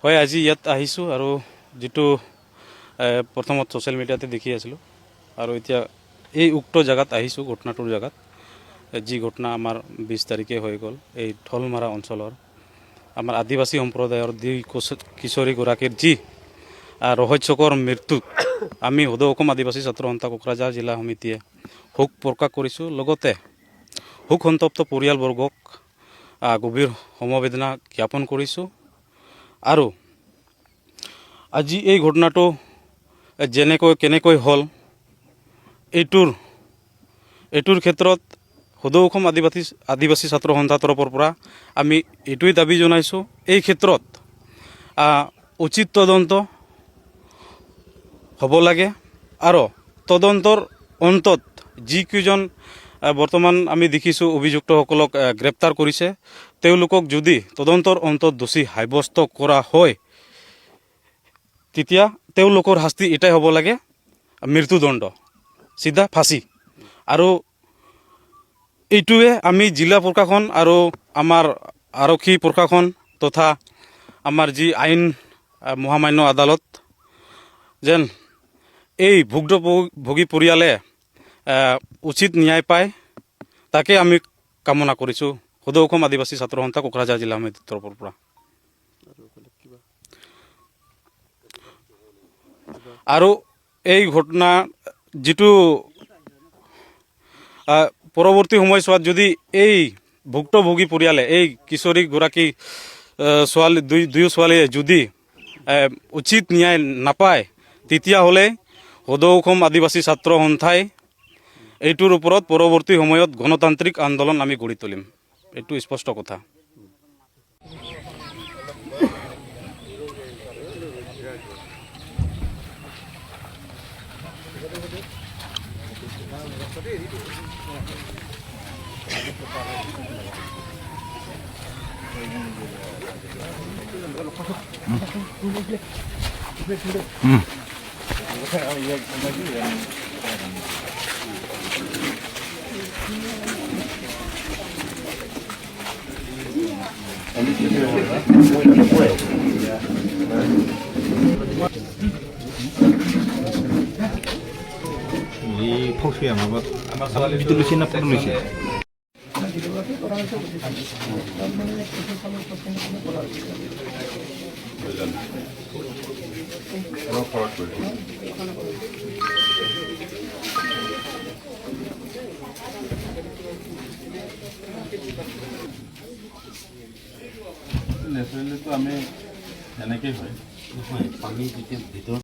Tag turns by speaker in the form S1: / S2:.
S1: হয়, আজি ইয়াত আহিছোঁ আৰু যিটো প্ৰথমত ছ'চিয়েল মিডিয়াতে দেখি আছিলোঁ আৰু এতিয়া এই উক্ত জেগাত আহিছোঁ, ঘটনাটোৰ জেগাত। যি ঘটনা আমাৰ 20 তাৰিখে হৈ গ'ল, এই ঢলমাৰা অঞ্চলৰ আমাৰ আদিবাসী সম্প্ৰদায়ৰ দুই কিশোৰীগৰাকীৰ যি ৰহস্যকৰ মৃত্যুত আমি সদৌ অসম আদিবাসী ছাত্ৰ সন্থা কোকৰাঝাৰ জিলা সমিতিয়ে শোক প্ৰকাশ কৰিছোঁ। লগতে শোক সন্তপ্ত পৰিয়ালবৰ্গক গভীৰ সমবেদনা জ্ঞাপন কৰিছোঁ। আৰু আজি এই ঘটনাটো যেনেকৈ কেনেকৈ হ'ল, এইটোৰ ক্ষেত্ৰত সদৌ অসম আদিবাসী ছাত্ৰ সন্থাৰ তৰফৰ পৰা আমি এইটোৱেই দাবী জনাইছোঁ, এই ক্ষেত্ৰত উচিত তদন্ত হ'ব লাগে আৰু তদন্তৰ অন্তত যিকেইজন বৰ্তমান আমি দেখিছোঁ অভিযুক্তসকলক গ্ৰেপ্তাৰ কৰিছে, তেওঁলোকক যদি তদন্তৰ অন্তত দোষী সাব্যস্ত কৰা হয়, তেতিয়া তেওঁলোকৰ শাস্তি এটাই হ'ব লাগে, মৃত্যুদণ্ড, চিধা ফাঁচি। আৰু এইটোৱে আমি জিলা প্ৰশাসন আৰু আমাৰ আৰক্ষী প্ৰশাসন তথা আমাৰ যি আইন মহামান্য আদালত যেন এই ভুক্তভোগী পৰিয়ালে উচিত ন্যায় পায়, তাকে আমি কামনা কৰিছোঁ সদৌ অসম আদিবাসী ছাত্ৰ সন্থা কোকৰাঝাৰ জিলা সমিতিৰ তৰফৰ পৰা।
S2: আৰু বেলেগ কিবা?
S1: আৰু এই ঘটনা যিটো পৰৱৰ্তী সময়ছোৱাত যদি এই ভুক্তভোগী পৰিয়ালে, এই কিশোৰীগৰাকী ছোৱালী দুয়ো ছোৱালীয়ে যদি উচিত ন্যায় নাপায়, তেতিয়াহ'লে সদৌ অসম আদিবাসী ছাত্ৰ সন্থাই এইটোৰ ওপৰত পৰৱৰ্তী সময়ত গণতান্ত্ৰিক আন্দোলন আমি গঢ়ি তুলিম। এইটো স্পষ্ট কথা।
S3: এই ফৌচুয়া মাবা ভিতৰত লৈছে না ফটো লৈছে?
S4: নেচাৰেলিতো আমি এনেকেই হয়।
S1: নহয়, পানী যেতিয়া ভিতৰত